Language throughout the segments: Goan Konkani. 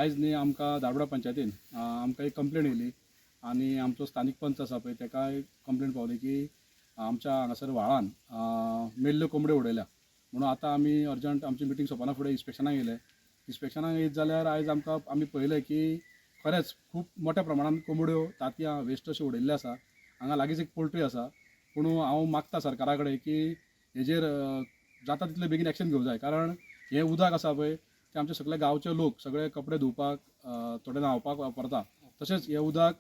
आयज न्ही आमकां धारबांदोडा पंचायतीन आमकां एक कंप्लेन येयली आनी आमचो स्थानीक पंच आसा पळय, ताका एक कंप्लेन पावली की आमच्या हांगासर व्हाळान मेल्ल्यो कोंबड्यो उडयल्या म्हणून. आतां आमी अर्जंट आमची मिटींग सोंपना फुडें इन्स्पेक्शनाक येयले. इन्स्पेक्शनाक येयत जाल्यार आयज आमकां आमी पळयलें की खरेंच खूब मोठ्या प्रमाणान कोंबड्यो, तांतयां वेस्ट अशें उडयल्लें आसा. हांगा लागींच एक पोल्ट्री आसा. पूण हांव मागता सरकारा कडेन की हेजेर जाता तितले बेगीन एक्शन घेवंक जाय, कारण हें उदक आसा पळय, तें आमचे सगळे गांवचे लोक सगळे कपडे धुवपाक, थोडे न्हांवपाक वापरता. तशेंच हें उदक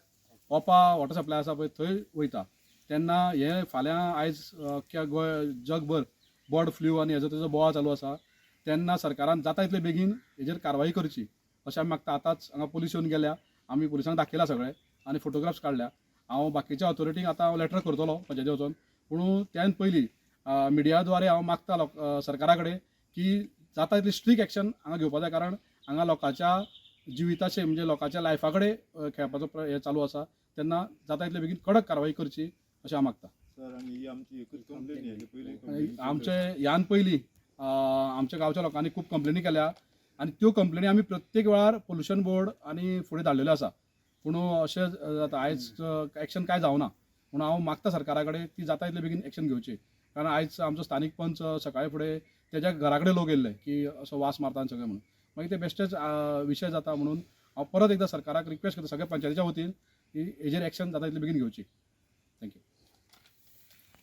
ओपा वॉटर सप्लाय आसा पळय, थंय वयता. तेन्ना हें फाल्यां आयज अख्ख्या गोंय जगभर बर्ड फ्लू आनी हेजो तेजो बोवाळ चालू आसा. तेन्ना सरकारान जाता तितले बेगीन हेजेर कारवाई करची अशें आमी मागता. आतांच हांगा पुलीस येवन गेल्या. आमी पुलिसांक दाखयला सगळें आनी फोटोग्राफ्स काडल्या. हांव बाकीच्या ऑथॉरिटींक आतां हांव लेटर करतलो पंचायती वचोन. पूण त्यान पयलीं मिडिया द्वारे हांव मागता लोक सरकारा कडेन की जाता तितली स्ट्रीक एक्शन हांगा घेवपा जाय, कारण हांगा लोकांच्या जिविताचे, म्हणजे लोकांच्या लायफा कडेन खेळपाचो हें चालू आसा. तेन्ना जाता तितले बेगीन कडक कारवाई करची अशें हांव मागता. सर, आनी ही आमची एकूच कंप्लेन येयली पयली? आमचे ह्यान पयलीं आमच्या गांवच्या लोकांनी खूब कंप्लेनी केल्या आनी त्यो कंप्लेनी आमी प्रत्येक वेळार पोल्युशन बोर्ड आनी फुडें धाडलेल्यो आसा. पूण अशें जाता, आयज एक्शन कांय जावना. म्हणून हांव मागता सरकारा कडेन ती जाता तितले बेगीन एक्शन घेवची, कारण आयज आमचो स्थानीक पंच सकाळी फुडें तेज्या घरा कडेन लोक येयल्ले की असो वास मारता आनी सगळें म्हणून. मागीर ते बेश्टेच विशय जाता. म्हणून हांव परत एकदां सरकाराक रिक्वेस्ट करता सगळ्या पंचायतीच्या वतीन की हेजेर एक्शन जाता तितले बेगीन घेवची.